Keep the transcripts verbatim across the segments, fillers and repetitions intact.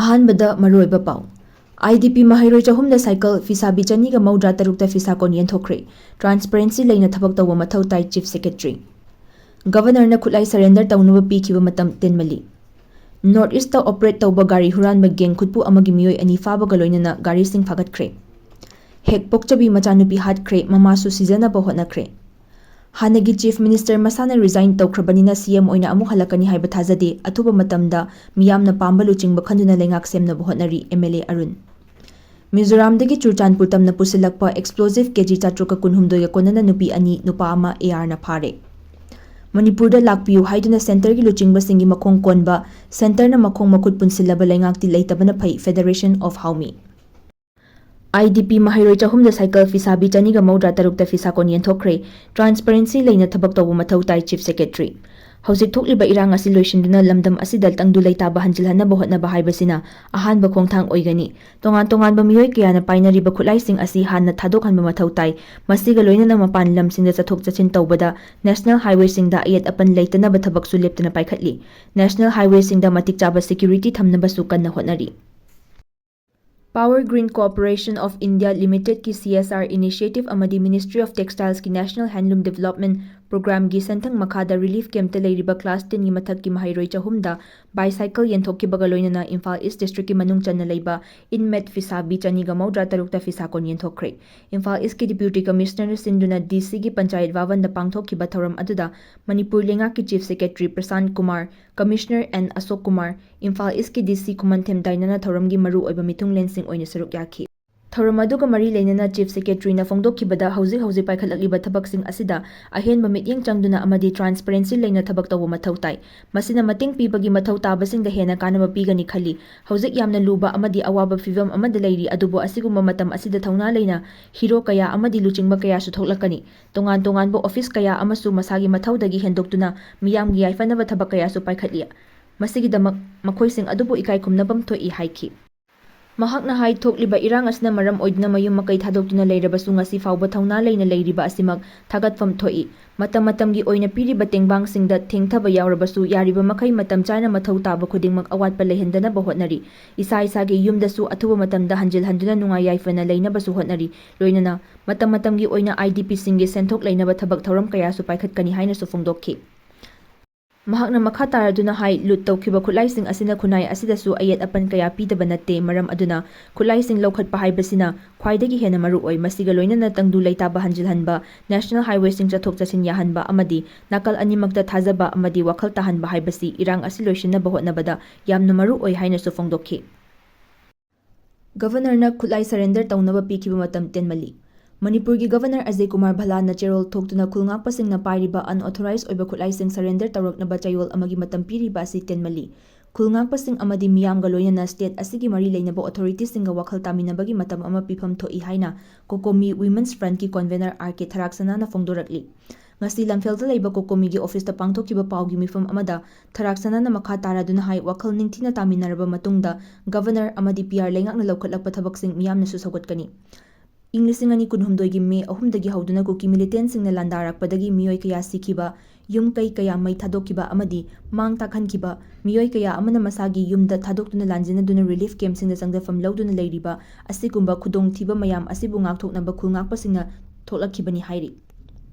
ꯑꯍꯥꯟꯕꯗ ꯃꯔꯨꯑꯣꯏꯕ ꯄꯥꯎ꯫ IDP ꯃꯍꯩꯔꯣꯏ ꯆꯍꯨꯝꯗ ꯁꯥꯏꯀꯜ, ꯐꯤꯁꯥꯕꯤ ꯆꯅꯤꯒ ꯃꯧꯗ꯭ꯔꯥ ꯇꯔꯨꯛꯇ ꯐꯤꯁꯥ ꯀꯣꯟ ꯌꯦꯟꯊꯣꯛꯈ꯭ꯔꯦ꯫ Transparency ꯂꯩꯅ ꯊꯕꯛ ꯇꯧꯕ ꯃꯊꯧ ꯇꯥꯏ, Chief Secretary꯫ Governorꯅ ꯈꯨꯠꯂꯥꯏ surrender ꯇꯧꯅꯕ ꯄꯤꯈꯤꯕ ꯃꯇꯝ ꯇꯦꯟꯃꯜꯂꯤ꯫ North Eastꯇ operate ꯇꯧꯕ ꯒꯥꯔꯤ ꯍꯨꯔꯥꯟꯕ gang ꯈꯨꯠꯄꯨ ꯑꯃꯒꯤ ꯃꯤꯑꯣꯏ ꯑꯅꯤ ꯐꯥꯕꯒ ꯂꯣꯏꯅꯅ ꯒꯥꯔꯤꯁꯤꯡ ꯐꯥꯒꯠꯈ꯭ꯔꯦ꯫ ꯍꯦꯛ ꯄꯣꯛꯆꯕꯤ ꯃꯆꯥꯅꯨꯄꯤ ꯍꯥꯠꯈ꯭ꯔꯦ, ꯃꯃꯥꯁꯨ ꯁꯤꯖꯅꯕ ꯍꯣꯠꯅꯈ꯭ꯔꯦ꯫ ꯍꯥꯟꯅꯒꯤ Chief Minister ꯃꯁꯥꯅ resign ꯇꯧꯈ꯭ꯔꯕꯅꯤꯅ CM ꯑꯣꯏꯅ ꯑꯃꯨꯛ ꯍꯜꯂꯛꯀꯅꯤ ꯍꯥꯏꯕ ꯊꯥꯖꯗꯦ, ꯑꯊꯨꯕ ꯃꯇꯝꯗ ꯃꯤꯌꯥꯝꯅ ꯄꯥꯝꯕ ꯂꯨꯆꯤꯡꯕ ꯈꯟꯗꯨꯅ ꯂꯩꯉꯥꯛ ꯁꯦꯝꯅꯕ ꯍꯣꯠꯅꯔꯤ, MLA ꯑꯔꯨꯟ꯫ ꯃꯤꯖꯣꯔꯥꯝꯗꯒꯤ ꯆꯨꯔꯆꯥꯟꯄꯨꯔ ꯇꯝꯅ ꯄꯨꯁꯤꯜꯂꯛꯄ explosive KG ꯆꯥꯇ꯭ꯔꯨꯛꯀ ꯀꯨꯟꯍꯨꯝꯗꯣꯏꯒ ꯀꯣꯟꯅꯅ ꯅꯨꯄꯤ ꯑꯅꯤ, ꯅꯨꯄꯥ ꯑꯃ ARꯅ ꯐꯥꯔꯦ꯫ ꯃꯅꯤꯄꯨꯔꯗ ꯂꯥꯛꯄꯤꯌꯨ ꯍꯥꯏꯗꯨꯅ centreꯒꯤ ꯂꯨꯆꯤꯡꯕꯁꯤꯡꯒꯤ ꯃꯈꯣꯡ ꯀꯣꯟꯕ, centreꯅ ꯃꯈꯣꯡ ꯃꯈꯨꯠ ꯄꯨꯟꯁꯤꯜꯂꯕ ꯂꯩꯉꯥꯛꯇꯤ ꯂꯩꯇꯕꯅ ꯐꯩ, Federation of Haumi꯫ IDP ꯃꯍꯩꯔꯣꯏ ꯆꯍꯨꯝꯗ ꯁꯥꯏꯀꯜ, ꯐꯤꯁꯥꯕꯤ ꯆꯅꯤꯒ ꯃꯧꯗ꯭ꯔꯥ ꯇꯔꯨꯛꯇ ꯐꯤꯁꯥ ꯀꯣꯟ ꯌꯦꯟꯊꯣꯛꯈ꯭ꯔꯦ꯫ Transparency ꯂꯩꯅ ꯊꯕꯛ ꯇꯧꯕ ꯃꯊꯧ ꯇꯥꯏ, Chief Secretary꯫ ꯍꯧꯖꯤꯛ ꯊꯣꯛꯂꯤꯕ ꯏꯔꯥꯡ ꯑꯁꯤ ꯂꯣꯏꯁꯤꯟꯗꯨꯅ ꯂꯝꯗꯝ ꯑꯁꯤꯗ ꯇꯪꯗꯨ ꯂꯩꯇꯥꯕ ꯍꯟꯖꯤꯜꯍꯟꯅꯕ ꯍꯣꯠꯅꯕ ꯍꯥꯏꯕꯁꯤꯅ ꯑꯍꯥꯟꯕ ꯈꯣꯡꯊꯥꯡ ꯑꯣꯏꯒꯅꯤ꯫ ꯇꯣꯉꯥꯟ ꯇꯣꯉꯥꯟꯕ ꯃꯤꯑꯣꯏ ꯀꯌꯥꯅ ꯄꯥꯏꯅꯔꯤꯕ ꯈꯨꯠꯂꯥꯏꯁꯤꯡ ꯑꯁꯤ ꯍꯥꯟꯅ ꯊꯥꯗꯣꯛꯍꯟꯕ ꯃꯊꯧ ꯇꯥꯏ꯫ ꯃꯁꯤꯒ ꯂꯣꯏꯅꯅ ꯃꯄꯥꯟ ꯂꯝꯁꯤꯡꯗ ꯆꯠꯊꯣꯛ ꯆꯠꯁꯤꯟ ꯇꯧꯕꯗ national highwayꯁꯤꯡꯗ ꯑꯌꯦꯠ ꯑꯄꯟ ꯂꯩꯇꯅꯕ ꯊꯕꯛꯁꯨ ꯂꯦꯞꯇꯅ ꯄꯥꯏꯈꯠꯂꯤ꯫ National highwayꯁꯤꯡꯗ ꯃꯇꯤꯛ ꯆꯥꯕ security ꯊꯝꯅꯕꯁꯨ ꯀꯟꯅ ꯍꯣꯠꯅꯔꯤ꯫ Power Green Corporation of India Limitedꯀꯤ CSR initiative ꯑꯃꯗꯤ Ministry of Textilesꯀꯤ National Handloom Development Programmeꯒꯤ ꯁꯦꯟꯊꯪ ꯃꯈꯥꯗ relief campꯇ ꯂꯩꯔꯤꯕ class tenꯒꯤ ꯃꯊꯛꯀꯤ ꯃꯍꯩꯔꯣꯏ ꯆꯍꯨꯝꯗ bicycle ꯌꯦꯟꯊꯣꯛꯈꯤꯕꯒ ꯂꯣꯏꯅꯅ ꯏꯝꯐꯥꯜ East Districtꯀꯤ ꯃꯅꯨꯡ ꯆꯟꯅ ꯂꯩꯕ inmate ꯐꯤꯁꯥꯕꯤ ꯆꯅꯤꯒ ꯃꯧꯗ꯭ꯔꯥ ꯇꯔꯨꯛꯇ ꯐꯤꯁꯥ ꯀꯣꯟ ꯌꯦꯟꯊꯣꯛꯈ꯭ꯔꯦ꯫ ꯏꯝꯐꯥꯜ Eastꯀꯤ Deputy Commissionerꯅ ꯁꯤꯟꯗꯨꯅ DCꯒꯤ ꯄꯟꯆꯥꯌꯠ ꯚꯕꯟꯗ ꯄꯥꯡꯊꯣꯛꯈꯤꯕ ꯊꯧꯔꯝ ꯑꯗꯨꯗ ꯃꯅꯤꯄꯨꯔ ꯂꯩꯉꯥꯛꯀꯤ Chief Secretary Prashant Kumar, Commissioner N Ashok Kumar, Imphal Eastꯀꯤ DC ꯈꯨꯃꯟꯊꯦꯝ ꯗꯥꯏꯅꯥꯅ ꯊꯧꯔꯝꯒꯤ ꯃꯔꯨꯑꯣꯏꯕ ꯃꯤꯊꯨꯡꯂꯦꯟꯁꯤꯡ ꯑꯣꯏꯅ ꯁꯔꯨꯛ ꯌꯥꯈꯤ꯫ ꯊꯧꯔꯝ ꯑꯗꯨꯒ ꯃꯔꯤ ꯂꯩꯅꯅ Chief Secretaryꯅ ꯐꯣꯡꯗꯣꯛꯈꯤꯕꯗ, ꯍꯧꯖꯤꯛ ꯍꯧꯖꯤꯛ ꯄꯥꯏꯈꯠꯂꯛꯂꯤꯕ ꯊꯕꯛꯁꯤꯡ ꯑꯁꯤꯗ ꯑꯍꯦꯟꯕ ꯃꯤꯠꯌꯦꯡ ꯆꯪꯗꯨꯅ ꯑꯃꯗꯤ transparency ꯂꯩꯅ ꯊꯕꯛ ꯇꯧꯕ ꯃꯊꯧ ꯇꯥꯏ꯫ ꯃꯁꯤꯅ ꯃꯇꯦꯡ ꯄꯤꯕꯒꯤ ꯃꯊꯧ ꯇꯥꯕꯁꯤꯡꯗ ꯍꯦꯟꯅ ꯀꯥꯟꯅꯕ ꯄꯤꯒꯅꯤ ꯈꯜꯂꯤ꯫ ꯍꯧꯖꯤꯛ ꯌꯥꯝꯅ ꯂꯨꯕ ꯑꯃꯗꯤ ꯑꯋꯥꯕ ꯐꯤꯚꯝ ꯑꯃꯗ ꯂꯩꯔꯤ, ꯑꯗꯨꯕꯨ ꯑꯁꯤꯒꯨꯝꯕ ꯃꯇꯝ ꯑꯁꯤꯗ ꯊꯧꯅꯥ ꯂꯩꯅ hero ꯀꯌꯥ ꯑꯃꯗꯤ ꯂꯨꯆꯤꯡꯕ ꯀꯌꯥꯁꯨ ꯊꯣꯛꯂꯛꯀꯅꯤ꯫ ꯇꯣꯉꯥꯟ ꯇꯣꯉꯥꯟꯕ office ꯀꯌꯥ ꯑꯃꯁꯨ ꯃꯁꯥꯒꯤ ꯃꯊꯧꯗꯒꯤ ꯍꯦꯟꯗꯣꯛꯇꯨꯅ ꯃꯤꯌꯥꯝꯒꯤ ꯌꯥꯏꯐꯅꯕ ꯊꯕꯛ ꯀꯌꯥꯁꯨ ꯄꯥꯏꯈꯠꯂꯤ꯫ ꯃꯁꯤꯒꯤꯗꯃꯛ ꯃꯈꯣꯏꯁꯤꯡ ꯑꯗꯨꯕꯨ ꯏꯀꯥꯏ ꯈꯨꯝꯅꯐꯝ ꯊꯣꯛꯏ ꯍꯥꯏꯈꯤ꯫ ꯃꯍꯥꯛꯅ ꯍꯥꯏ, ꯊꯣꯛꯂꯤꯕ ꯏꯔꯥꯡ ꯑꯁꯤꯅ ꯃꯔꯝ ꯑꯣꯏꯗꯨꯅ ꯃꯌꯨꯝ ꯃꯀꯩ ꯊꯥꯗꯣꯛꯇꯨꯅ ꯂꯩꯔꯕꯁꯨ ꯉꯁꯤ ꯐꯥꯎꯕ ꯊꯧꯅꯥ ꯂꯩꯅ ꯂꯩꯔꯤꯕ ꯑꯁꯤꯃꯛ ꯊꯥꯒꯠꯐꯝ ꯊꯣꯛꯏ꯫ ꯃꯇꯝ ꯃꯇꯝꯒꯤ ꯑꯣꯏꯅ ꯄꯤꯔꯤꯕ ꯇꯦꯡꯕꯥꯡꯁꯤꯡꯗ ꯊꯦꯡꯊꯕ ꯌꯥꯎꯔꯕꯁꯨ ꯌꯥꯔꯤꯕ ꯃꯈꯩ ꯃꯇꯝ ꯆꯥꯅ ꯃꯊꯧ ꯇꯥꯕ ꯈꯨꯗꯤꯡꯃꯛ ꯑꯋꯥꯠꯄ ꯂꯩꯍꯟꯗꯅꯕ ꯍꯣꯠꯅꯔꯤ꯫ ꯏꯁꯥ ꯏꯁꯥꯒꯤ ꯌꯨꯝꯗꯁꯨ ꯑꯊꯨꯕ ꯃꯇꯝꯗ ꯍꯟꯖꯤꯜ ꯍꯟꯗꯨꯅ ꯅꯨꯡꯉꯥꯏ ꯌꯥꯏꯐꯅ ꯂꯩꯅꯕꯁꯨ ꯍꯣꯠꯅꯔꯤ꯫ ꯂꯣꯏꯅꯅ ꯃꯇꯝ ꯃꯇꯝꯒꯤ ꯑꯣꯏꯅ IDPꯁꯤꯡꯒꯤ ꯁꯦꯟꯊꯣꯛ ꯂꯩꯅꯕ ꯊꯕꯛ ꯊꯧꯔꯝ ꯀꯌꯥꯁꯨ ꯄꯥꯏꯈꯠꯀꯅꯤ ꯍꯥꯏꯅꯁꯨ ꯐꯣꯡꯗꯣꯛꯈꯤ꯫ ꯃꯍꯥꯛꯅ ꯃꯈꯥ ꯇꯥꯔꯗꯨꯅ ꯍꯥꯏ, ꯂꯨꯠ ꯇꯧꯈꯤꯕ ꯈꯨꯠꯂꯥꯏꯁꯤꯡ ꯑꯁꯤꯅ ꯈꯨꯟꯅꯥꯏ ꯑꯁꯤꯗꯁꯨ ꯑꯌꯦꯠ ꯑꯄꯟ ꯀꯌꯥ ꯄꯤꯗꯕ ꯅꯠꯇꯦ, ꯃꯔꯝ ꯑꯗꯨꯅ ꯈꯨꯠꯂꯥꯏꯁꯤꯡ ꯂꯧꯈꯠꯄ ꯍꯥꯏꯕꯁꯤꯅ ꯈ꯭ꯋꯥꯏꯗꯒꯤ ꯍꯦꯟꯅ ꯃꯔꯨ ꯑꯣꯏ꯫ ꯃꯁꯤꯒ ꯂꯣꯏꯅꯅ ꯇꯪꯗꯨ ꯂꯩꯇꯥꯕ ꯍꯟꯖꯤꯜꯍꯟꯕ, national highwayꯁꯤꯡ ꯆꯠꯊꯣꯛ ꯆꯠꯁꯤꯟ ꯌꯥꯍꯟꯕ ꯑꯃꯗꯤ ꯅꯥꯀꯜ ꯑꯅꯤꯃꯛꯇ ꯊꯥꯖꯕ ꯑꯃꯗꯤ ꯋꯥꯈꯜ ꯇꯥꯍꯟꯕ ꯍꯥꯏꯕꯁꯤ ꯏꯔꯥꯡ ꯑꯁꯤ ꯂꯣꯏꯁꯤꯟꯅꯕ ꯍꯣꯠꯅꯕꯗ ꯌꯥꯝꯅ ꯃꯔꯨ ꯑꯣꯏ ꯍꯥꯏꯅꯁꯨ ꯐꯣꯡꯗꯣꯛꯈꯤ꯫ ꯒꯚꯔꯅꯔꯅ ꯈꯨꯠꯂꯥꯏ surrender ꯇꯧꯅꯕ ꯄꯤꯈꯤꯕ ꯃꯇꯝ ꯇꯦꯟꯃꯜꯂꯤ꯫ ꯃꯅꯤꯄꯨꯔꯒꯤ ꯒꯚꯔꯅꯔ ꯑꯖꯌ ꯀꯨꯃꯥꯔ ꯚꯜꯂꯥꯅ ꯆꯦꯔꯣꯜ ꯊꯣꯛꯇꯨꯅ ꯈꯨꯜ ꯉꯥꯛꯄꯁꯤꯡꯅ ꯄꯥꯏꯔꯤꯕ unauthorized ꯑꯣꯏꯕ ꯈꯨꯠꯂꯥꯏꯁꯤꯡ surrender ꯇꯧꯔꯛꯅꯕ ꯆꯌꯣꯜ ꯑꯃꯒꯤ ꯃꯇꯝ ꯄꯤꯔꯤꯕ ꯑꯁꯤ ꯇꯦꯟꯃꯜꯂꯤ꯫ ꯈꯨꯜ ꯉꯥꯛꯄꯁꯤꯡ ꯑꯃꯗꯤ ꯃꯤꯌꯥꯝꯒ ꯂꯣꯏꯅꯅ state ꯑꯁꯤꯒꯤ ꯃꯔꯤ ꯂꯩꯅꯕ authorityꯁꯤꯡꯒ ꯋꯥꯈꯜ ꯇꯥꯃꯤꯟꯅꯕꯒꯤ ꯃꯇꯝ ꯑꯃ ꯄꯤꯐꯝ ꯊꯣꯛꯏ ꯍꯥꯏꯅ COCOMI Women's Frontꯀꯤ convener R K ꯊꯔꯥꯛꯁꯅꯥꯅ ꯐꯣꯡꯗꯣꯔꯛꯂꯤ꯫ ꯉꯁꯤ ꯂꯝꯐꯦꯜꯗ ꯂꯩꯕ COCOMIꯒꯤ officeꯇ ꯄꯥꯡꯊꯣꯛꯈꯤꯕ ꯄꯥꯎꯒꯤ ꯃꯤꯐꯝ ꯑꯃꯗ ꯊꯔꯥꯛꯁꯅꯥꯅ ꯃꯈꯥ ꯇꯥꯔꯗꯨꯅ ꯍꯥꯏ, ꯋꯥꯈꯜ ꯅꯤꯡꯊꯤꯅ ꯇꯥꯃꯤꯟꯅꯔꯕ ꯃꯇꯨꯡꯗ ꯒꯚꯔꯅꯔ ꯑꯃꯗꯤ PR ꯂꯩꯉꯥꯛꯅ ꯂꯧꯈꯠꯂꯛꯄ ꯊꯕꯛꯁꯤꯡ ꯃꯤꯌꯥꯝꯅꯁꯨ ꯁꯧꯒꯠꯀꯅꯤ꯫ ꯏꯪ ꯂꯤꯁꯤꯡ ꯑꯅꯤ ꯀꯨꯟꯍꯨꯝꯗꯣꯏꯒꯤ ꯃꯦ ꯑꯍꯨꯝꯗꯒꯤ ꯍꯧꯗꯨꯅ ꯀꯨꯀꯤ militantꯁꯤꯡꯅ ꯂꯥꯟꯗꯥꯔꯛꯄꯗꯒꯤ ꯃꯤꯑꯣꯏ ꯀꯌꯥ ꯁꯤꯈꯤꯕ, ꯌꯨꯝ ꯀꯩ ꯀꯌꯥ ꯃꯩ ꯊꯥꯗꯣꯛꯈꯤꯕ ꯑꯃꯗꯤ ꯃꯥꯡ ꯇꯥꯛꯍꯟꯈꯤꯕ, ꯃꯤꯑꯣꯏ ꯀꯌꯥ ꯑꯃꯅ ꯃꯁꯥꯒꯤ ꯌꯨꯝꯗ ꯊꯥꯗꯣꯛꯇꯨꯅ ꯂꯥꯟꯖꯦꯟꯅꯗꯨꯅ relief campꯁꯤꯡꯗ ꯆꯪꯖꯐꯝ ꯂꯧꯗꯨꯅ ꯂꯩꯔꯤꯕ ꯑꯁꯤꯒꯨꯝꯕ ꯈꯨꯗꯣꯡꯊꯤꯕ ꯃꯌꯥꯝ ꯑꯁꯤꯕꯨ ꯉꯥꯛꯊꯣꯛꯅꯕ ꯈꯨꯜ ꯉꯥꯛꯄꯁꯤꯡꯅ ꯊꯣꯛꯂꯛꯈꯤꯕꯅꯤ ꯍꯥꯏꯔꯤ꯫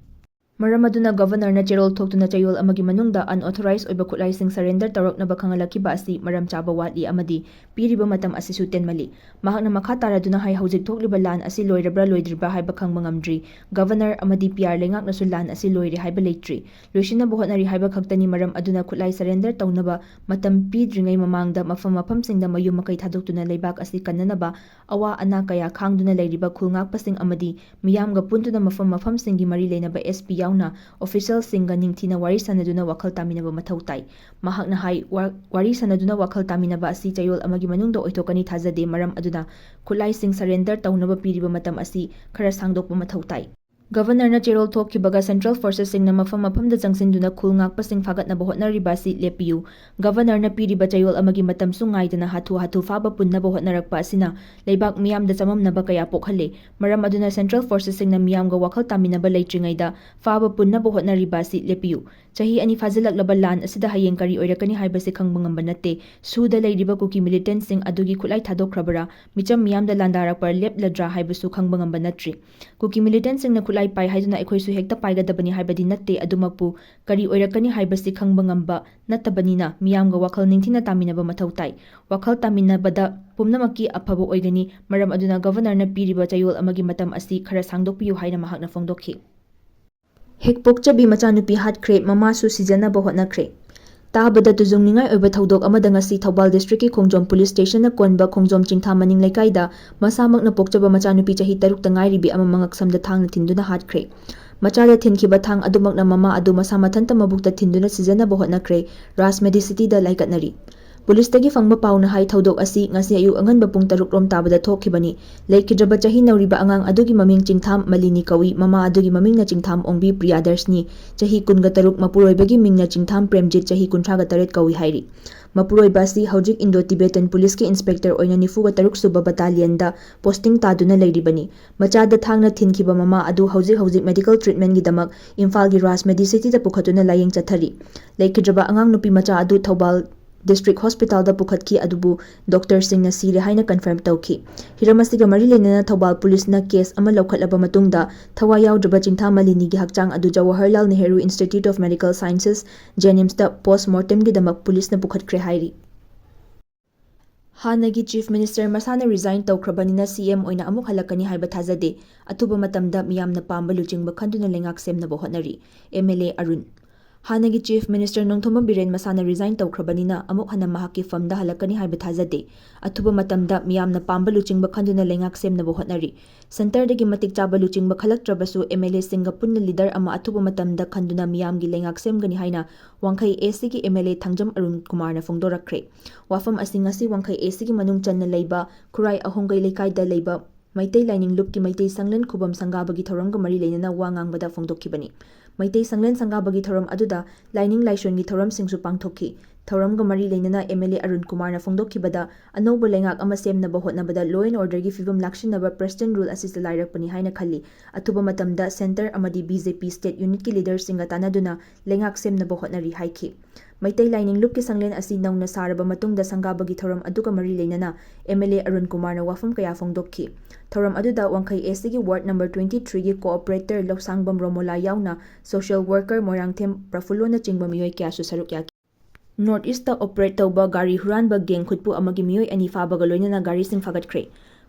ꯃꯔꯝ ꯑꯗꯨꯅ ꯒꯚꯔꯅꯔꯅ ꯆꯦꯔꯣꯜ ꯊꯣꯛꯇꯨꯅ ꯆꯌꯣꯜ ꯑꯃꯒꯤ ꯃꯅꯨꯡꯗ unauthorized ꯑꯣꯏꯕ ꯈꯨꯠꯂꯥꯏꯁꯤꯡ surrender ꯇꯧꯔꯛꯅꯕ ꯈꯪꯍꯜꯂꯛꯈꯤꯕ ꯑꯁꯤ ꯃꯔꯝ ꯆꯥꯕ ꯋꯥꯠꯂꯤ ꯑꯃꯗꯤ ꯄꯤꯔꯤꯕ ꯃꯇꯝ ꯑꯁꯤꯁꯨ ꯇꯦꯟꯃꯜꯂꯤ꯫ ꯃꯍꯥꯛꯅ ꯃꯈꯥ ꯇꯥꯔꯗꯨꯅ ꯍꯥꯏ, ꯍꯧꯖꯤꯛ ꯊꯣꯛꯂꯤꯕ ꯂꯥꯟ ꯑꯁꯤ ꯂꯣꯏꯔꯕ꯭ꯔꯥ ꯂꯣꯏꯗ꯭ꯔꯤꯕ꯭ꯔꯥ ꯍꯥꯏꯕ ꯈꯪꯕ ꯉꯝꯗ꯭ꯔꯤ꯫ ꯒꯚꯔꯅꯔ ꯑꯃꯗꯤ PR ꯂꯩꯉꯥꯛꯅꯁꯨ ꯂꯥꯟ ꯑꯁꯤ ꯂꯣꯏꯔꯦ ꯍꯥꯏꯕ ꯂꯩꯇ꯭ꯔꯤ꯫ ꯂꯣꯏꯁꯤꯟꯅꯕ ꯍꯣꯠꯅꯔꯤ ꯍꯥꯏꯕ ꯈꯛꯇꯅꯤ꯫ ꯃꯔꯝ ꯑꯗꯨꯅ ꯈꯨꯠꯂꯥꯏ surrender ꯇꯧꯅꯕ ꯃꯇꯝ ꯄꯤꯗ꯭ꯔꯤꯉꯩ ꯃꯃꯥꯡꯗ ꯃꯐꯝ ꯃꯐꯝꯁꯤꯡꯗ ꯃꯌꯨꯝ ꯃꯀꯩ ꯊꯥꯗꯣꯛꯇꯨꯅ ꯂꯩꯕꯥꯛ ꯑꯁꯤ ꯀꯟꯅꯅꯕ ꯑꯋꯥ ꯑꯅꯥ ꯀꯌꯥ ꯈꯥꯡꯗꯨꯅ ꯂꯩꯔꯤꯕ ꯈꯨꯜ ꯉꯥꯛꯄꯁꯤꯡ ꯑꯃꯗꯤ ꯃꯤꯌꯥꯝꯒ ꯄꯨꯟꯗꯨꯅ ꯃꯐꯝ ꯃꯐꯝꯁꯤꯡꯒꯤ ꯃꯔꯤ ꯂꯩꯅꯕ SP ꯌꯥꯎꯅ officialꯁꯤꯡꯒ ꯅꯤꯡꯊꯤꯅ ꯋꯥꯔꯤ ꯁꯥꯅꯗꯨꯅ ꯋꯥꯈꯜ ꯇꯥꯃꯤꯟꯅꯕ ꯃꯊꯧ ꯇꯥꯏ꯫ ꯃꯍꯥꯛꯅ ꯍꯥꯏ, ꯋꯥ-, ꯋꯥꯔꯤ ꯁꯥꯅꯗꯨꯅ ꯋꯥꯈꯜ ꯇꯥꯃꯤꯟꯅꯕ ꯑꯁꯤ ꯆꯌꯣꯜ ꯑꯃꯒꯤ ꯃꯅꯨꯡꯗ ꯑꯣꯏꯊꯣꯛꯀꯅꯤ ꯊꯥꯖꯗꯦ, ꯃꯔꯝ ꯑꯗꯨꯅ ꯈꯨꯠꯂꯥꯏꯁꯤꯡ surrender ꯇꯧꯅꯕ ꯄꯤꯔꯤꯕ ꯃꯇꯝ ꯑꯁꯤ ꯈꯔ ꯁꯥꯡꯗꯣꯛꯄ ꯃꯊꯧ ꯇꯥꯏ꯫ ꯒꯕꯔꯅꯔꯅ ꯆꯦꯔꯣꯜ ꯊꯣꯛꯈꯤꯕꯒ ꯁꯦꯟꯇ꯭ꯔꯦꯜ ꯐꯣꯔꯁꯦꯁꯁꯤꯡꯅ ꯃꯐꯝ ꯃꯐꯝꯗ ꯆꯪꯁꯤꯟꯗꯨꯅ ꯈꯨꯜ ꯉꯥꯛꯄꯁꯤꯡ ꯐꯥꯒꯠꯅꯕ ꯍꯣꯠꯅꯔꯤꯕ ꯑꯁꯤ ꯂꯦꯞꯄꯤꯌꯨ꯫ ꯒꯕꯔꯅꯔꯅ ꯄꯤꯔꯤꯕ ꯆꯌꯣꯜ ꯑꯃꯒꯤ ꯃꯇꯝꯁꯨ ꯉꯥꯏꯗꯅ ꯍꯥꯊꯨ ꯍꯥꯊꯨ ꯐꯥꯕ ꯄꯨꯟꯅꯕ ꯍꯣꯠꯅꯔꯛꯄ ꯑꯁꯤꯅ ꯂꯩꯕꯥꯛ ꯃꯤꯌꯥꯝꯗ ꯆꯃꯝꯅꯕ ꯀꯌꯥ ꯄꯣꯛꯍꯜꯂꯦ꯫ ꯃꯔꯝ ꯑꯗꯨꯅ ꯁꯦꯟꯇ꯭ꯔꯦꯜ ꯐꯣꯔꯁꯦꯁꯁꯤꯡꯅ ꯃꯤꯌꯥꯝꯒ ꯋꯥꯈꯜ ꯇꯥꯃꯤꯟꯅꯕ ꯂꯩꯇ꯭ꯔꯤꯉꯩꯗ ꯐꯥꯕ ꯄꯨꯟꯅꯕ ꯍꯣꯠꯅꯔꯤꯕ ꯑꯁꯤ ꯂꯦꯞꯄꯤꯌꯨ꯫ ꯆꯍꯤ ꯑꯅꯤ ꯐꯥꯖꯤꯜꯂꯛꯂꯕ ꯂꯥꯟ ꯑꯁꯤꯗ ꯍꯌꯦꯡ ꯀꯔꯤ ꯑꯣꯏꯔꯛꯀꯅꯤ ꯍꯥꯏꯕꯁꯤ ꯈꯪꯕ ꯉꯝꯕ ꯅꯠꯇꯦ꯫ ꯁꯨꯗ ꯂꯩꯔꯤꯕ ꯀꯨꯀꯤ ꯃꯤꯂꯤꯇꯦꯟꯠꯁꯤꯡ ꯑꯗꯨꯒꯤ ꯈꯨꯠꯂꯥꯏ ꯊꯥꯗꯣꯛꯈ꯭ꯔꯕꯔꯥ, ꯃꯤꯆꯝ ꯃꯤꯌꯥꯝꯗ ꯂꯥꯟꯗꯥꯔꯛꯄ ꯂꯦꯞꯂꯗ꯭ꯔꯥ ꯍꯥꯏꯕꯁꯨ ꯈꯪꯕ ꯉꯝꯕ ꯅꯠꯇ꯭ꯔꯤ꯫ ꯀꯨꯀꯤ ꯃꯤꯂꯤꯇꯦꯟꯠꯁꯤꯡꯅ ꯈꯨꯠꯂꯥꯏ ꯄꯥꯏ ꯍꯥꯏꯗꯨꯅ ꯑꯩꯈꯣꯏꯁꯨ ꯍꯦꯛꯇ ꯄꯥꯏꯒꯗꯕꯅꯤ ꯍꯥꯏꯕꯗꯤ ꯅꯠꯇꯦ, ꯑꯗꯨꯃꯛꯄꯨ ꯀꯔꯤ ꯑꯣꯏꯔꯛꯀꯅꯤ ꯍꯥꯏꯕꯁꯤ ꯈꯪꯕ ꯉꯝꯕ ꯅꯠꯇꯕꯅꯤꯅ ꯃꯤꯌꯥꯝꯒ ꯋꯥꯈꯜ ꯅꯤꯡꯊꯤꯅ ꯇꯥꯃꯤꯟꯅꯕ ꯃꯊꯧ ꯇꯥꯏ꯫ ꯋꯥꯈꯜ ꯇꯥꯃꯤꯟꯅꯕꯗ ꯄꯨꯝꯅꯃꯛꯀꯤ ꯑꯐꯕ ꯑꯣꯏꯒꯅꯤ꯫ ꯃꯔꯝ ꯑꯗꯨꯅ ꯒꯕꯔꯅꯔꯅ ꯄꯤꯔꯤꯕ ꯆꯌꯣꯜ ꯑꯃꯒꯤ ꯃꯇꯝ ꯑꯁꯤ ꯈꯔ ꯁꯥꯡꯗꯣꯛꯄꯤꯌꯨ ꯍꯥꯏꯅ ꯃꯍꯥꯛꯅ ꯐꯣꯡꯗꯣꯛꯈꯤ꯫ ꯍꯦꯛ ꯄꯣꯛꯆꯕꯤ ꯃꯆꯥꯅꯨꯄꯤ ꯍꯥꯠꯈ꯭ꯔꯦ, ꯃꯃꯥꯁꯨ ꯁꯤꯖꯅꯕ ꯍꯣꯠꯅꯈ꯭ꯔꯦ꯫ ꯇꯥꯕꯗ ꯇꯨꯖꯨꯡꯅꯤꯡꯉꯥꯏ ꯑꯣꯏꯕ ꯊꯧꯗꯣꯛ ꯑꯃꯗ ꯉꯁꯤ ꯊꯧꯕꯥꯜ ꯗꯤꯁꯇ꯭ꯔꯤꯛꯀꯤ ꯈꯣꯡꯖꯣꯝ ꯄꯨꯂꯤꯁ ꯁ꯭ꯇꯦꯁꯟꯅ ꯀꯣꯟꯕ ꯈꯣꯡꯖꯣꯝ ꯆꯤꯡꯊꯥ ꯃꯅꯤꯡ ꯂꯩꯀꯥꯏꯗ ꯃꯁꯥꯃꯛꯅ ꯄꯣꯛꯆꯕ ꯃꯆꯥꯅꯨꯄꯤ ꯆꯍꯤ ꯇꯔꯨꯛꯇ ꯉꯥꯏꯔꯤꯕꯤ ꯑꯃ ꯃꯉꯛꯁꯝꯗ ꯊꯥꯡꯅ ꯊꯤꯟꯗꯨꯅ ꯍꯥꯠꯈ꯭ꯔꯦ꯫ ꯃꯆꯥꯗ ꯊꯤꯟꯈꯤꯕ ꯊꯥꯡ ꯑꯗꯨꯃꯛꯅ ꯃꯃꯥ ꯑꯗꯨ ꯃꯁꯥ ꯃꯊꯟꯇ ꯃꯕꯨꯛꯇ ꯊꯤꯟꯗꯨꯅ ꯁꯤꯖꯅꯕ ꯍꯣꯠꯅꯈ꯭ꯔꯦ꯫ ꯔꯥꯖ ꯃꯦꯗꯤꯁꯤꯇꯤꯗ ꯂꯥꯏꯀꯠꯅꯔꯤ꯫ ꯄꯨꯂꯤꯁꯇꯒꯤ ꯐꯪꯕ ꯄꯥꯎꯅ ꯍꯥꯏ, ꯊꯧꯗꯣꯛ ꯑꯁꯤ ꯉꯁꯤ ꯑꯌꯨꯛ ꯑꯉꯟꯕ ꯄꯨꯡ ꯇꯔꯨꯛ ꯔꯣꯝ ꯇꯥꯕꯗ ꯊꯣꯛꯈꯤꯕꯅꯤ꯫ ꯂꯩꯈꯤꯗ꯭ꯔꯕ ꯆꯍꯤ ꯅꯧꯔꯤꯕ ꯑꯉꯥꯡ ꯑꯗꯨꯒꯤ ꯃꯃꯤꯡ ꯆꯤꯡꯊꯥꯝ ꯃꯂꯤꯅꯤ ꯀꯧꯏ, ꯃꯃꯥ ꯑꯗꯨꯒꯤ ꯃꯃꯤꯡꯅ ꯆꯤꯡꯊꯥꯝ ꯑꯣꯡꯕꯤ ꯄ꯭ꯔꯤꯌꯥꯗꯔꯁꯅꯤ꯫ ꯆꯍꯤ ꯀꯨꯟꯒ ꯇꯔꯨꯛ, ꯃꯄꯨꯔꯣꯏꯕꯒꯤ ꯃꯤꯡꯅ ꯆꯤꯡꯊꯥꯝ ꯄ꯭ꯔꯦꯝꯖꯤꯠ, ꯆꯍꯤ ꯀꯨꯟꯊ꯭ꯔꯥꯒ ꯇꯔꯦꯠ ꯀꯧꯏ ꯍꯥꯏꯔꯤ꯫ ꯃꯄꯨꯔꯣꯏꯕ ꯑꯁꯤ ꯍꯧꯖꯤꯛ ꯏꯟꯗꯣ ꯇꯤꯕꯦꯇꯟ ꯄꯨꯂꯤꯁꯀꯤ ꯏꯟꯁꯄꯦꯛꯇꯔ ꯑꯣꯏꯅ ꯅꯤꯐꯨꯒ ꯇꯔꯨꯛ ꯁꯨꯕ ꯕꯇꯥꯂꯤꯌꯟꯗ ꯄꯣꯁꯇꯤꯡ ꯇꯥꯗꯨꯅ ꯂꯩꯔꯤꯕꯅꯤ꯫ ꯃꯆꯥꯗ ꯊꯥꯡꯅ ꯊꯤꯟꯈꯤꯕ ꯃꯃꯥ ꯑꯗꯨ ꯍꯧꯖꯤꯛ ꯍꯧꯖꯤꯛ ꯃꯦꯗꯤꯀꯦꯜ ꯇ꯭ꯔꯤꯠꯃꯦꯟꯒꯤꯗꯃꯛ ꯏꯝꯐꯥꯜꯒꯤ ꯔꯥꯖ ꯃꯦꯗꯤꯁꯤꯇꯤꯗ ꯄꯨꯈꯠꯇꯨꯅ ꯂꯥꯌꯦꯡ ꯆꯠꯊꯔꯤ꯫ ꯂꯩꯈꯤꯗ꯭ꯔꯕ ꯑꯉꯥꯡ ꯅꯨꯄꯤ ꯃꯆꯥ ꯑꯗꯨ ꯊꯧꯕꯥꯜ ꯗꯤꯁꯇ꯭ꯔꯤꯛ ꯍꯣꯁꯄꯤꯇꯥꯜꯗ ꯄꯨꯈꯠꯈꯤ, ꯑꯗꯨꯕꯨ ꯗꯣꯛꯇꯔꯁꯤꯡꯅ ꯁꯤꯔꯦ ꯍꯥꯏꯅ ꯀꯟꯐꯥꯔꯝ ꯇꯧꯈꯤ꯫ ꯍꯤꯔꯝ ꯑꯁꯤꯒ ꯃꯔꯤ ꯂꯩꯅꯅ ꯊꯧꯕꯥꯜ ꯄꯨꯂꯤꯁꯅ ꯀꯦꯁ ꯑꯃ ꯂꯧꯈꯠꯂꯕ ꯃꯇꯨꯡꯗ ꯊꯋꯥꯏ ꯌꯥꯎꯗ꯭ꯔꯕ ꯆꯤꯡꯊꯥ ꯃꯂꯤꯅꯤꯒꯤ ꯍꯛꯆꯥꯡ ꯑꯗꯨ Jawaharlal Nehru institute of medical sciences, ꯖꯦꯅꯤꯝꯁꯇ ꯄꯣꯁꯃꯣꯔꯇꯦꯝꯒꯤꯗꯃꯛ ꯄꯨꯂꯤꯁꯅ ꯄꯨꯈꯠꯈ꯭ꯔꯦ ꯍꯥꯏꯔꯤ꯫ ꯍꯥꯟꯅꯒꯤ ꯆꯤꯐ ꯃꯤꯅꯤꯁꯇꯔ ꯃꯁꯥꯅ ꯔꯤꯖꯥꯏꯟ ꯇꯧꯈ꯭ꯔꯕꯅꯤꯅ ꯁꯤ ꯑꯦꯝ ꯑꯣꯏꯅ ꯑꯃꯨꯛ ꯍꯜꯂꯛꯀꯅꯤ ꯍꯥꯏꯕ ꯊꯥꯖꯗꯦ꯫ ꯑꯊꯨꯕ ꯃꯇꯝꯗ ꯃꯤꯌꯥꯝꯅ ꯄꯥꯝꯕ ꯂꯨꯆꯤꯡꯕ ꯈꯟꯗꯨꯅ ꯂꯩꯉꯥꯛ ꯁꯦꯝꯅꯕ ꯍꯣꯠꯅꯔꯤ꯫ M L A Arun. ꯍꯥꯟꯅꯒꯤ ꯆꯤꯐ ꯃꯤꯅꯤꯁꯇꯔ ꯅꯣꯡꯊꯣꯝꯕꯝ ꯕꯤꯔꯦꯟ ꯃꯁꯥꯅ ꯔꯤꯖꯥꯏꯟ ꯇꯧꯈ꯭ꯔꯕꯅꯤꯅ ꯑꯃꯨꯛ ꯍꯟꯅ ꯃꯍꯥꯛꯀꯤ ꯐꯝꯗ ꯍꯜꯂꯛꯀꯅꯤ ꯍꯥꯏꯕ ꯊꯥꯖꯗꯦ꯫ ꯑꯊꯨꯕ ꯃꯇꯝꯗ ꯃꯤꯌꯥꯝꯅ ꯄꯥꯝꯕ ꯂꯨꯆꯤꯡꯕ ꯈꯟꯗꯨꯅ ꯂꯩꯉꯥꯛ ꯁꯦꯝꯅꯕ ꯍꯣꯠꯅꯔꯤ꯫ ꯁꯦꯟꯇꯔꯗꯒꯤ ꯃꯇꯤꯛ ꯆꯥꯕ ꯂꯨꯆꯤꯡꯕ ꯈꯜꯂꯛꯇ꯭ꯔꯕꯁꯨ ꯑꯦꯝ ꯑꯦꯜ ꯑꯦꯁꯤꯡꯒ ꯄꯨꯟꯅ ꯂꯤꯗꯔ ꯑꯃ ꯑꯊꯨꯕ ꯃꯇꯝꯗ ꯈꯟꯗꯨꯅ ꯃꯤꯌꯥꯝꯒꯤ ꯂꯩꯉꯥꯛ ꯁꯦꯝꯒꯅꯤ ꯍꯥꯏꯅ ꯋꯥꯡꯈꯩ ꯑꯦ ꯁꯤꯒꯤ ꯑꯦꯝ ꯑꯦꯜ ꯑꯦ ꯊꯥꯡꯖꯝ ꯑꯔꯨꯟ ꯀꯨꯃꯥꯔꯅ ꯐꯣꯡꯗꯣꯔꯛꯈ꯭ꯔꯦ꯫ ꯋꯥꯐꯝ ꯑꯁꯤ ꯉꯁꯤ ꯋꯥꯡꯈꯩ ꯑꯦ ꯁꯤꯒꯤ ꯃꯅꯨꯡ ꯆꯟꯅ ꯂꯩꯕ ꯈꯨꯔꯥꯏ ꯑꯍꯣꯡꯒꯩ ꯂꯩꯀꯥꯏꯗ ꯂꯩꯕ ꯃꯩꯇꯩ ꯂꯥꯏꯅꯤꯡ ꯂꯨꯞꯀꯤ ꯃꯩꯇꯩ ꯁꯪꯂꯦꯟ ꯈꯨꯕꯝ ꯁꯪꯒꯥꯕꯒꯤ ꯊꯧꯔꯝꯒ ꯃꯔꯤ ꯂꯩꯅꯅ ꯋꯥ ꯉꯥꯡꯕꯗ ꯐꯣꯡꯗꯣꯛꯈꯤꯕꯅꯤ꯫ ꯃꯩꯇꯩ ꯁꯪꯂꯦꯟ ꯁꯪꯒꯥꯕꯒꯤ ꯊꯧꯔꯝ ꯑꯗꯨꯗ ꯂꯥꯏꯅꯤꯡ ꯂꯥꯏꯁꯣꯟꯒꯤ ꯊꯧꯔꯝꯁꯤꯡꯁꯨ ꯄꯥꯡꯊꯣꯛꯈꯤ꯫ ꯊꯧꯔꯝꯒ ꯃꯔꯤ ꯂꯩꯅꯅ ꯑꯦꯝ ꯑꯦꯜ ꯑꯦ ꯑꯔꯨꯟ ꯀꯨꯃꯥꯔꯅ ꯐꯣꯡꯗꯣꯛꯈꯤꯕꯗ, ꯑꯅꯧꯕ ꯂꯩꯉꯥꯛ ꯑꯃ ꯁꯦꯝꯅꯕ ꯍꯣꯠꯅꯕꯗ law and orderꯒꯤ ꯐꯤꯕꯝ ꯂꯥꯛꯁꯤꯟꯅꯕ President Rule ꯑꯁꯤ ꯆꯂꯥꯏꯔꯛꯄꯅꯤ ꯍꯥꯏꯅ ꯈꯜꯂꯤ꯫ ꯑꯊꯨꯕ ꯃꯇꯝꯗ Centre ꯑꯃꯗꯤ B J P State Unitꯀꯤ leaderꯁꯤꯡꯒ ꯇꯥꯟꯅꯗꯨꯅ ꯂꯩꯉꯥꯛ ꯁꯦꯝꯅꯕ ꯍꯣꯠꯅꯔꯤ ꯍꯥꯏꯈꯤ꯫ ꯃꯩꯇꯩ ꯂꯥꯏꯅꯤꯡ ꯂꯨꯞꯀꯤ ꯁꯪꯂꯦꯟ ꯑꯁꯤ ꯅꯧꯅ ꯁꯥꯔꯕ ꯃꯇꯨꯡꯗ ꯁꯪꯒꯥꯕꯒꯤ ꯊꯧꯔꯝ ꯑꯗꯨꯒ ꯃꯔꯤ ꯂꯩꯅꯅ ꯑꯦꯝ ꯑꯦꯜ ꯑꯦ ꯑꯔꯨꯟ ꯀꯨꯃꯥꯔꯅ ꯋꯥꯐꯝ ꯀꯌꯥ ꯐꯣꯡꯗꯣꯛꯈꯤ꯫ ꯊꯧꯔꯝ ꯑꯗꯨꯗ ꯋꯥꯡꯈꯩ A Cꯒꯤ ward number twenty threeꯒꯤ cooperator Lousangbam Romola ꯌꯥꯎꯅ social worker ꯃꯣꯏꯔꯥꯡꯊꯦꯝ ꯄ꯭ꯔꯐꯨꯜꯂꯣꯅꯆꯤꯡꯕ ꯃꯤꯑꯣꯏ ꯀꯌꯥꯁꯨ ꯁꯔꯨꯛ ꯌꯥꯈꯤ꯫ North Eastꯇ operate ꯇꯧꯕ ꯒꯥꯔꯤ ꯍꯨꯔꯥꯟꯕ gang ꯈꯨꯠꯄꯨ ꯑꯃꯒꯤ ꯃꯤꯑꯣꯏ ꯑꯅꯤ ꯐꯥꯕꯒ ꯂꯣꯏꯅꯅ ꯒꯥꯔꯤꯁꯤꯡ ꯐꯥꯒꯠꯈ꯭ꯔꯦ꯫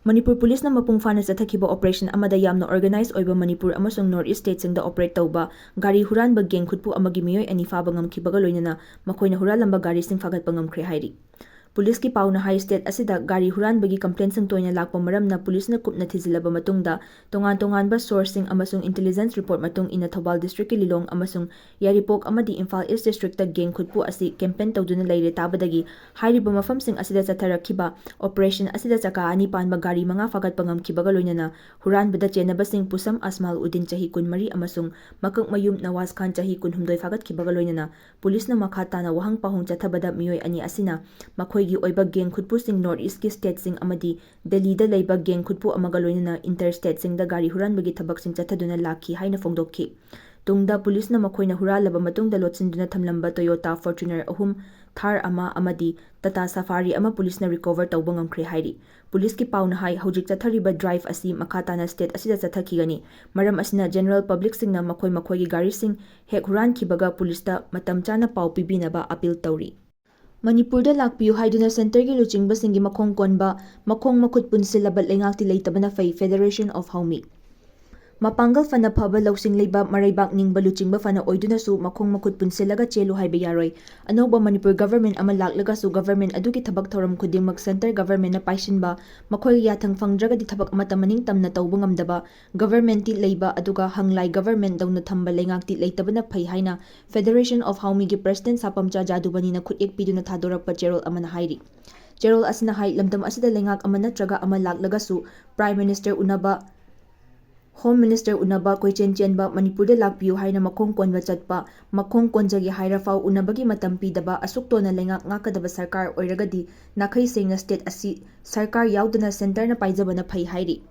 ꯃꯅꯤꯄꯨꯔ ꯄꯨꯂꯤꯁꯅ ꯃꯄꯨꯡ ꯐꯥꯅ ꯆꯠꯊꯈꯤꯕ operation ꯑꯃꯗ ꯌꯥꯝꯅ organize ꯑꯣꯏꯕ ꯃꯅꯤꯄꯨꯔ ꯑꯃꯁꯨꯡ North East stateꯁꯤꯡꯗ operate ꯇꯧꯕ ꯒꯥꯔꯤ ꯍꯨꯔꯥꯟꯕ gang ꯈꯨꯠꯄꯨ ꯑꯃꯒꯤ ꯃꯤꯑꯣꯏ ꯑꯅꯤ ꯐꯥꯕ ꯉꯝꯈꯤꯕꯒ ꯂꯣꯏꯅꯅ ꯃꯈꯣꯏꯅ ꯍꯨꯔꯥꯜꯂꯝꯕ ꯒꯥꯔꯤꯁꯤꯡ ꯐꯥꯒꯠꯄ ꯉꯝꯈ꯭ꯔꯦ ꯍꯥꯏꯔꯤ꯫ ꯄꯨꯂꯤꯁꯀꯤ ꯄꯥꯎꯅ ꯍꯥꯏ, state ꯑꯁꯤꯗ ꯒꯥꯔꯤ ꯍꯨꯔꯥꯟꯕꯒꯤ complaintꯁꯤꯡ ꯇꯣꯏꯅ ꯂꯥꯛꯄ ꯃꯔꯝꯅ ꯄꯨꯂꯤꯁꯅ ꯀꯨꯞꯅ ꯊꯤꯖꯤꯜꯂꯕ ꯃꯇꯨꯡꯗ, ꯇꯣꯉꯥꯟ ꯇꯣꯉꯥꯟꯕ sourceꯁꯤꯡ ꯑꯃꯁꯨꯡ intelligence report ꯃꯇꯨꯡ ꯏꯟꯅ ꯊꯧꯕꯥꯜ districtꯀꯤ ꯂꯤꯂꯣꯡ ꯑꯃꯁꯨꯡ ꯌꯥꯏꯔꯤꯄꯣꯛ ꯑꯃꯗꯤ ꯏꯝꯐꯥꯜ East districtꯇ gang ꯈꯨꯠꯄꯨ ꯑꯁꯤ campaign ꯇꯧꯗꯨꯅ ꯂꯩꯔꯦ ꯇꯥꯕꯗꯒꯤ, ꯍꯥꯏꯔꯤꯕ ꯃꯐꯝꯁꯤꯡ ꯑꯁꯤꯗ ꯆꯠꯊꯔꯛꯈꯤꯕ operation ꯑꯁꯤꯗ ꯆꯀꯥ ꯑꯅꯤ ꯄꯥꯟꯕ ꯒꯥꯔꯤ ꯃꯉꯥ ꯐꯥꯒꯠꯄ ꯉꯝꯈꯤꯕꯒ ꯂꯣꯏꯅꯅ ꯍꯨꯔꯥꯟꯕꯗ ꯆꯦꯟꯅꯕꯁꯤꯡ ꯄꯨꯁꯝ ꯑꯁꯃꯥꯜ ꯎꯗꯤꯟ ꯆꯍꯤ ꯀꯨꯟꯃꯔꯤ ꯑꯃꯁꯨꯡ ꯃꯀꯛꯃꯌꯨꯝ ꯅꯋꯥꯖ ꯈꯥꯟ ꯆꯍꯤ ꯀꯨꯟꯍꯨꯝꯗꯣꯏ ꯐꯥꯒꯠꯈꯤꯕꯒ ꯂꯣꯏꯅꯅ ꯄꯨꯂꯤꯁꯅ ꯃꯈꯥ ꯇꯥꯅ ꯋꯥꯍꯪ ꯄꯥꯎꯍꯪ ꯆꯠꯊꯕꯗ ꯃꯤꯑꯣꯏ ꯑꯅꯤ ꯑꯁꯤꯅ ꯃꯈꯣꯏꯒꯤ ꯑꯣꯏꯕ gang ꯈꯨꯠꯄꯨꯁꯤꯡ North Eastꯀꯤ stateꯁꯤꯡ ꯑꯃꯗꯤ ꯗꯦꯜꯂꯤꯗ ꯂꯩꯕ gang ꯈꯨꯠꯄꯨ ꯑꯃꯒ ꯂꯣꯏꯅꯅ interstateꯁꯤꯡꯗ ꯒꯥꯔꯤ ꯍꯨꯔꯥꯟꯕꯒꯤ ꯊꯕꯛꯁꯤꯡ ꯆꯠꯊꯗꯨꯅ ꯂꯥꯛꯈꯤ ꯍꯥꯏꯅ ꯐꯣꯡꯗꯣꯛꯈꯤ꯫ ꯇꯨꯡꯗ ꯄꯨꯂꯤꯁꯅ ꯃꯈꯣꯏꯅ ꯍꯨꯔꯥꯜꯂꯕ ꯃꯇꯨꯡꯗ ꯂꯣꯠꯁꯤꯟꯗꯨꯅ ꯊꯝꯂꯝꯕ Toyota Fortuner ꯑꯍꯨꯝ, Thar ꯑꯃ ꯑꯃꯗꯤ Tata Safari ꯑꯃ ꯄꯨꯂꯤꯁꯅ recover ꯇꯧꯕ ꯉꯝꯈ꯭ꯔꯦ ꯍꯥꯏꯔꯤ꯫ ꯄꯨꯂꯤꯁꯀꯤ ꯄꯥꯎꯅ ꯍꯥꯏ, ꯍꯧꯖꯤꯛ ꯆꯠꯊꯔꯤꯕ drive ꯑꯁꯤ ꯃꯈꯥ ꯇꯥꯅ state ꯑꯁꯤꯗ ꯆꯠꯊꯈꯤꯒꯅꯤ꯫ ꯃꯔꯝ ꯑꯁꯤꯅ general publicꯁꯤꯡꯅ ꯃꯈꯣꯏ ꯃꯈꯣꯏꯒꯤ ꯒꯥꯔꯤꯁꯤꯡ ꯍꯦꯛ ꯍꯨꯔꯥꯟꯈꯤꯕꯒ ꯄꯨꯂꯤꯁꯇ ꯃꯇꯝ ꯆꯥꯅ ꯄꯥꯎ ꯄꯤꯕꯤꯅꯕ appeal ꯇꯧꯔꯤ꯫ ꯃꯅꯤꯄꯨꯔꯗ ꯂꯥꯛꯄꯤꯌꯨ ꯍꯥꯏꯗꯨꯅ centreꯒꯤ ꯂꯨꯆꯤꯡꯕꯁꯤꯡꯒꯤ ꯃꯈꯣꯡ ꯀꯣꯟꯕ, ꯃꯈꯣꯡ ꯃꯈꯨꯠ ꯄꯨꯟꯁꯤꯜꯂꯕ ꯂꯩꯉꯥꯛꯇꯤ ꯂꯩꯇꯕꯅ ꯐꯩ, Federation of Haomyi꯫ ꯃꯄꯥꯡꯒꯜ ꯐꯅ ꯐꯕ, ꯂꯧꯁꯤꯡ ꯂꯩꯕ, ꯃꯔꯩꯕꯥꯛ ꯅꯤꯡꯕ ꯂꯨꯆꯤꯡꯕ ꯐꯅ ꯑꯣꯏꯗꯨꯅꯁꯨ ꯃꯈꯣꯡ ꯃꯈꯨꯠ ꯄꯨꯟꯁꯤꯜꯂꯒ ꯆꯦꯜꯂꯨ ꯍꯥꯏꯕ ꯌꯥꯔꯣꯏ꯫ ꯑꯅꯧꯕ ꯃꯅꯤꯄꯨꯔ government ꯑꯃ ꯂꯥꯛꯂꯒꯁꯨ government ꯑꯗꯨꯒꯤ ꯊꯕꯛ ꯊꯧꯔꯝ ꯈꯨꯗꯤꯡꯃꯛ centre governmentꯅ ꯄꯥꯏꯁꯤꯟꯕ, ꯃꯈꯣꯏꯒꯤ ꯌꯥꯊꯪ ꯐꯪꯗ꯭ꯔꯒꯗꯤ ꯊꯕꯛ ꯑꯃꯠꯇ ꯃꯅꯤꯡ ꯇꯝꯅ ꯇꯧꯕ ꯉꯝꯗꯕ, governmentꯇꯤ ꯂꯩꯕ ꯑꯗꯨꯒ ꯍꯪꯂꯥꯏ government ꯗꯧꯅ ꯊꯝꯕ ꯂꯩꯉꯥꯛꯇꯤ ꯂꯩꯇꯕꯅ ꯐꯩ ꯍꯥꯏꯅ Federation of Haomyiꯒꯤ president ꯁꯥꯄꯝꯆꯥ ꯖꯥꯗꯨꯕꯅꯤꯅ ꯈꯨꯠꯌꯦꯛ ꯄꯤꯗꯨꯅ ꯊꯥꯗꯣꯔꯛꯄ ꯆꯦꯔꯣꯜ ꯑꯃꯅ ꯍꯥꯏꯔꯤ꯫ ꯆꯦꯔꯣꯜ ꯑꯁꯤꯅ ꯍꯥꯏ, ꯂꯝꯗꯝ ꯑꯁꯤꯗ ꯂꯩꯉꯥꯛ ꯑꯃ ꯅꯠꯇ꯭ꯔꯒ ꯑꯃ ꯂꯥꯛꯂꯒꯁꯨ Prime Minister ꯎꯅꯕ, Home Minister ꯎꯅꯕ, ꯀꯣꯏꯆꯦꯟ ꯆꯦꯟꯕ, ꯃꯅꯤꯄꯨꯔꯗ ꯂꯥꯛꯄꯤꯌꯨ ꯍꯥꯏꯅ ꯃꯈꯣꯡ ꯀꯣꯟꯕ ꯆꯠꯄ, ꯃꯈꯣꯡ ꯀꯣꯟꯖꯒꯦ ꯍꯥꯏꯔꯐꯥꯎ ꯎꯅꯕꯒꯤ ꯃꯇꯝ ꯄꯤꯗꯕ, ꯑꯁꯨꯛ ꯇꯣꯟꯅ ꯂꯩꯉꯥꯛ ꯉꯥꯛꯀꯗꯕ ꯁꯔꯀꯥꯔ ꯑꯣꯏꯔꯒꯗꯤ ꯅꯥꯈꯩ ꯁꯦꯡꯅ state ꯑꯁꯤ ꯁꯔꯀꯥꯔ ꯌꯥꯎꯗꯅ centreꯅ ꯄꯥꯏꯖꯕꯅ ꯐꯩ ꯍꯥꯏꯔꯤ꯫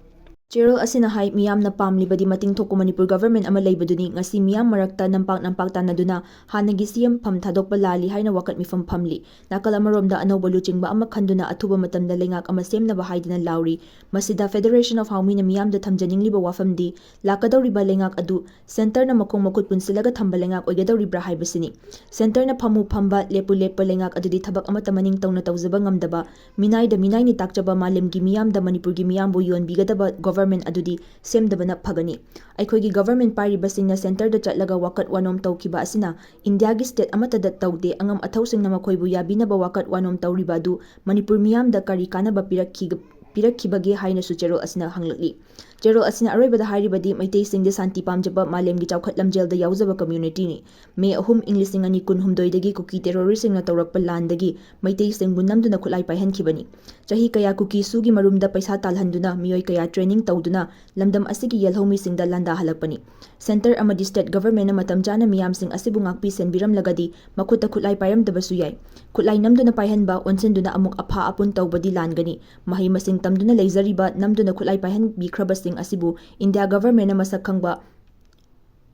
ꯆꯦꯔꯣꯜ ꯑꯁꯤꯅ ꯍꯥꯏ, ꯃꯤꯌꯥꯝꯅ ꯄꯥꯝꯂꯤꯕꯗꯤ ꯃꯇꯤꯡ ꯊꯣꯛꯄ ꯃꯅꯤꯄꯨꯔ government ꯑꯃ ꯂꯩꯕꯗꯨꯅꯤ꯫ ꯉꯁꯤ ꯃꯤꯌꯥꯝ ꯃꯔꯛꯇ ꯅꯝꯄꯥꯛ ꯅꯝꯄꯥꯛ ꯇꯥꯟꯅꯗꯨꯅ ꯍꯥꯟꯅꯒꯤ C M ꯐꯝ ꯊꯥꯗꯣꯛꯄ ꯂꯥꯜꯂꯤ ꯍꯥꯏꯅ ꯋꯥꯀꯠ ꯃꯤꯐꯝ ꯐꯝꯂꯤ꯫ ꯅꯥꯀꯜ ꯑꯃꯔꯣꯝꯗ ꯑꯅꯧꯕ ꯂꯨꯆꯤꯡꯕ ꯑꯃ ꯈꯟꯗꯨꯅ ꯑꯊꯨꯕ ꯃꯇꯝꯗ ꯂꯩꯉꯥꯛ ꯑꯃ ꯁꯦꯝꯅꯕ ꯍꯥꯏꯗꯨꯅ ꯂꯥꯎꯔꯤ꯫ ꯃꯁꯤꯗ Federation of Haomeeꯅ ꯃꯤꯌꯥꯝꯗ ꯊꯝꯖꯅꯤꯡꯂꯤꯕ ꯋꯥꯐꯝꯗꯤ ꯂꯥꯛꯀꯗꯧꯔꯤꯕ ꯂꯩꯉꯥꯛ ꯑꯗꯨ centreꯅ ꯃꯈꯣꯡ ꯃꯈꯨꯠ ꯄꯨꯟꯁꯤꯜꯂꯒ ꯊꯝꯕ ꯂꯩꯉꯥꯛ ꯑꯣꯏꯒꯗꯧꯔꯤꯕ꯭ꯔꯥ ꯍꯥꯏꯕꯁꯤꯅꯤ꯫ Centreꯅ ꯐꯝꯃꯨ ꯐꯝꯕ, ꯂꯦꯞꯄꯨ ꯂꯦꯞꯄ ꯂꯩꯉꯥꯛ ꯑꯗꯨꯗꯤ ꯊꯕꯛ ꯑꯃꯠꯇ ꯃꯅꯤꯡ ꯇꯧꯅ ꯇꯧꯖꯕ ꯉꯝꯗꯕ, ꯃꯤꯅꯥꯏꯗ ꯃꯤꯅꯥꯏꯅꯤ ꯇꯥꯛꯆꯕ, ꯃꯥꯂꯦꯝꯒꯤ ꯃꯤꯌꯥꯝꯗ ꯃꯅꯤꯄꯨꯔꯒꯤ ꯃꯤꯌꯥꯝꯕꯨ ꯌꯣꯟꯕꯤꯒꯗꯕ government ꯑꯗꯨꯗꯤ ꯁꯦꯝꯗꯕꯅ ꯐꯒꯅꯤ꯫ ꯑꯩꯈꯣꯏꯒꯤ government ꯄꯥꯏꯔꯤꯕꯁꯤꯡꯅ centreꯗ ꯆꯠꯂꯒ ꯋꯥꯀꯠ ꯋꯥꯅꯣꯝ ꯇꯧꯈꯤꯕ ꯑꯁꯤꯅ ꯏꯟꯗꯤꯌꯥꯒꯤ state ꯑꯃꯠꯇꯗ ꯇꯧꯗꯦ꯫ ꯑꯉꯝ ꯑꯊꯧꯁꯤꯡꯅ ꯃꯈꯣꯏꯕꯨ ꯌꯥꯕꯤꯅꯕ ꯋꯥꯀꯠ ꯋꯥꯅꯣꯝ ꯇꯧꯔꯤꯕ ꯑꯗꯨ ꯃꯅꯤꯄꯨꯔ ꯃꯤꯌꯥꯝꯗ ꯀꯔꯤ ꯀꯥꯟꯅꯕ ꯄꯤꯔꯛꯈꯤ-, ꯄꯤꯔꯛꯈꯤꯕꯒꯦ ꯍꯥꯏꯅꯁꯨ ꯆꯦꯔꯣꯜ ꯑꯁꯤꯅ ꯍꯪꯂꯛꯂꯤ꯫ ꯆꯦꯔꯣꯜ ꯑꯁꯤꯅ ꯑꯔꯣꯏꯕꯗ ꯍꯥꯏꯔꯤꯕꯗꯤ ꯃꯩꯇꯩꯁꯤꯡꯗꯤ ꯁꯥꯟꯇꯤ ꯄꯥꯝꯖꯕ, ꯃꯥꯂꯦꯝꯒꯤ ꯆꯥꯎꯈꯠ ꯂꯝꯖꯦꯜꯗ ꯌꯥꯎꯖꯕ communityꯅꯤ꯫ May ꯑꯍꯨꯝ, ꯏꯪ ꯂꯤꯁꯤꯡ ꯑꯅꯤ ꯀꯨꯟꯍꯨꯝꯗꯣꯏꯗꯒꯤ ꯀꯨꯀꯤ terroristꯁꯤꯡꯅ ꯇꯧꯔꯛꯄ ꯂꯥꯟꯗꯒꯤ ꯃꯩꯇꯩꯁꯤꯡꯕꯨ ꯅꯝꯗꯨꯅ ꯈꯨꯠꯂꯥꯏ ꯄꯥꯏꯍꯟꯈꯤꯕꯅꯤ꯫ ꯆꯍꯤ ꯀꯌꯥ ꯀꯨꯀꯤ ꯁꯨꯒꯤ ꯃꯔꯨꯝꯗ ꯄꯩꯁꯥ ꯇꯥꯜꯍꯟꯗꯨꯅ, ꯃꯤꯑꯣꯏ ꯀꯌꯥ training ꯇꯧꯗꯨꯅ ꯂꯝꯗꯝ ꯑꯁꯤꯒꯤ ꯌꯦꯜꯍꯧꯃꯤꯁꯤꯡꯗ ꯂꯥꯟꯗꯥꯍꯜꯂꯛꯄꯅꯤ꯫ Centre ꯑꯃꯗꯤ state governmentꯅ ꯃꯇꯝ ꯆꯥꯅ ꯃꯤꯌꯥꯝꯁꯤꯡ ꯑꯁꯤꯕꯨ ꯉꯥꯛꯄꯤ ꯁꯦꯟꯕꯤꯔꯝꯂꯒꯗꯤ ꯃꯈꯨꯠꯇ ꯈꯨꯠꯂꯥꯏ ꯄꯥꯏꯔꯝꯗꯕꯁꯨ ꯌꯥꯏ꯫ ꯈꯨꯠꯂꯥꯏ ꯅꯝꯗꯨꯅ ꯄꯥꯏꯍꯟꯕ, ꯑꯣꯟꯁꯤꯟꯗꯨꯅ ꯑꯃꯨꯛ ꯑꯐꯥ ꯑꯄꯨꯟ ꯇꯧꯕꯗꯤ ꯂꯥꯟꯒꯅꯤ꯫ ꯃꯍꯩ ꯃꯁꯤꯡ ꯇꯝꯗꯨꯅ ꯂꯩꯖꯔꯤꯕ, ꯅꯝꯗꯨꯅ ꯈꯨꯠꯂꯥꯏ ꯄꯥꯏꯍꯟꯕꯤꯈ꯭ꯔꯕꯁꯤꯡ ꯑꯁꯤꯕꯨ ꯏꯟꯗꯤꯌꯥ governmentꯅ ꯃꯁꯛ ꯈꯪꯕ,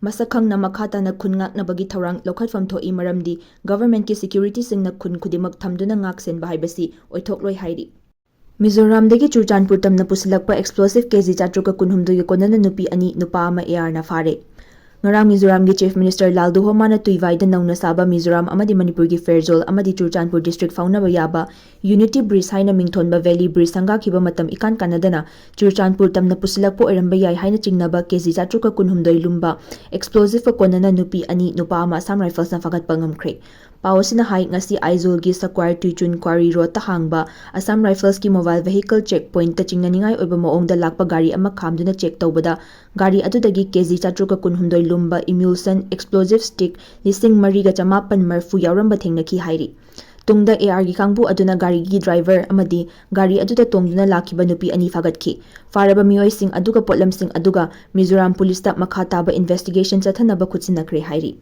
ꯃꯁꯛ ꯈꯪꯅ ꯃꯈꯥ ꯇꯥꯅ ꯈꯨꯟ ꯉꯥꯛꯅꯕꯒꯤ ꯊꯧꯔꯥꯡ ꯂꯧꯈꯠꯐꯝ ꯊꯣꯛꯏ, ꯃꯔꯝꯗꯤ governmentꯀꯤ securityꯁꯤꯡꯅ ꯈꯨꯟ ꯈꯨꯗꯤꯡꯃꯛ ꯊꯝꯗꯨꯅ ꯉꯥꯛ ꯁꯦꯟꯕ ꯍꯥꯏꯕꯁꯤ ꯑꯣꯏꯊꯣꯛꯂꯣꯏ ꯍꯥꯏꯔꯤ꯫ ꯃꯤꯖꯣꯔꯥꯝꯗꯒꯤ ꯆꯨꯔꯆꯥꯟꯄꯨꯔ ꯇꯝꯅ ꯄꯨꯁꯤꯜꯂꯛꯄ explosive ꯀꯦꯖꯤ ꯆꯥꯇ꯭ꯔꯨꯛꯀ ꯀꯨꯟꯍꯨꯝꯗꯣꯏꯒꯤ ꯀꯣꯟꯅꯅ ꯅꯨꯄꯤ ꯑꯅꯤ, ꯅꯨꯄꯥ ꯑꯃ ARꯅ ꯐꯥꯔꯦ꯫ ꯉꯔꯥꯡ ꯃꯤꯖꯣꯔꯥꯝꯒꯤ Chief Minister ꯂꯥꯜꯗꯨꯍꯣꯃꯥꯅ ꯇꯨꯏꯚꯥꯏꯗ ꯅꯧꯅ ꯁꯥꯕ ꯃꯤꯖꯣꯔꯥꯝ ꯑꯃꯗꯤ ꯃꯅꯤꯄꯨꯔꯒꯤ ꯐꯦꯔꯖꯣꯜ ꯑꯃꯗꯤ ꯆꯨꯔꯆꯥꯟꯄꯨꯔ district ꯐꯥꯎꯅꯕ ꯌꯥꯕ Unity Bridge ꯍꯥꯏꯅ ꯃꯤꯡꯊꯣꯟꯕ valley bridge ꯁꯪꯒꯥꯈꯤꯕ ꯃꯇꯝ ꯏꯀꯥꯟ ꯀꯥꯟꯅꯗꯅ ꯆꯨꯔꯆꯥꯟꯄꯨꯔ ꯇꯝꯅ ꯄꯨꯁꯤꯜꯂꯛꯄ ꯑꯣꯏꯔꯝꯕ ꯌꯥꯏ ꯍꯥꯏꯅ ꯆꯤꯡꯅꯕ ꯀꯦꯖꯤ ꯆꯥꯇ꯭ꯔꯨꯛꯀ ꯀꯨꯟꯍꯨꯝꯗꯣꯏ ꯂꯨꯝꯕ explosiveꯀ ꯀꯣꯟꯅꯅ ꯅꯨꯄꯤ ꯑꯅꯤ, ꯅꯨꯄꯥ ꯑꯃ Assam Riflesꯅ ꯐꯥꯒꯠꯄ ꯉꯝꯈ꯭ꯔꯦ꯫ ꯄꯥꯎ ꯑꯁꯤꯅ ꯍꯥꯏ, ꯉꯁꯤ ꯑꯥꯏꯖꯣꯜꯒꯤ ꯁꯀ꯭ꯋꯥꯔ ꯇꯨꯏꯆꯨꯟ quarry roadꯇ ꯍꯥꯡꯕ Assam Riflesꯀꯤ mobile vehicle check pointꯇ ꯆꯤꯡꯅꯅꯤꯡꯉꯥꯏ ꯑꯣꯏꯕ ꯃꯑꯣꯡꯗ ꯂꯥꯛꯄ ꯒꯥꯔꯤ ꯑꯃ ꯈꯥꯝꯗꯨꯅ check ꯇꯧꯕꯗ ꯒꯥꯔꯤ ꯑꯗꯨꯗꯒꯤ ꯀꯦꯖꯤ ꯆꯥꯇ꯭ꯔꯨꯛꯀ ꯀꯨꯟꯍꯨꯝꯗꯣꯏ ꯂꯨꯝꯕ emulsion explosive stick ꯂꯤꯁꯤꯡ ꯃꯔꯤꯒ ꯆꯃꯥꯄꯟ ꯃꯔꯤꯐꯨ ꯌꯥꯎꯔꯝꯕ ꯊꯦꯡꯅꯈꯤ ꯍꯥꯏꯔꯤ꯫ ꯇꯨꯡꯗ ꯑꯦ ꯑꯥꯔꯒꯤ ꯀꯥꯡꯕꯨ ꯑꯗꯨꯅ ꯒꯥꯔꯤꯒꯤ ꯗ꯭ꯔꯥꯏꯚꯔ ꯑꯃꯗꯤ ꯒꯥꯔꯤ ꯑꯗꯨꯗ ꯇꯣꯡꯗꯨꯅ ꯂꯥꯛꯈꯤꯕ ꯅꯨꯄꯤ ꯑꯅꯤ ꯐꯥꯒꯠꯈꯤ꯫ ꯐꯥꯔꯕ ꯃꯤꯑꯣꯏꯁꯤꯡ ꯑꯗꯨꯒ ꯄꯣꯠꯂꯝꯁꯤꯡ ꯑꯗꯨꯒ ꯃꯤꯖꯣꯔꯥꯝ ꯄꯨꯂꯤꯁꯇ ꯃꯈꯥ ꯇꯥꯕ ꯏꯟꯚꯦꯁꯇꯤꯒꯦꯁꯟ ꯆꯠꯊꯅꯕ ꯈꯨꯠꯁꯤꯟꯅꯈ꯭ꯔꯦ ꯍꯥꯏꯔꯤ꯫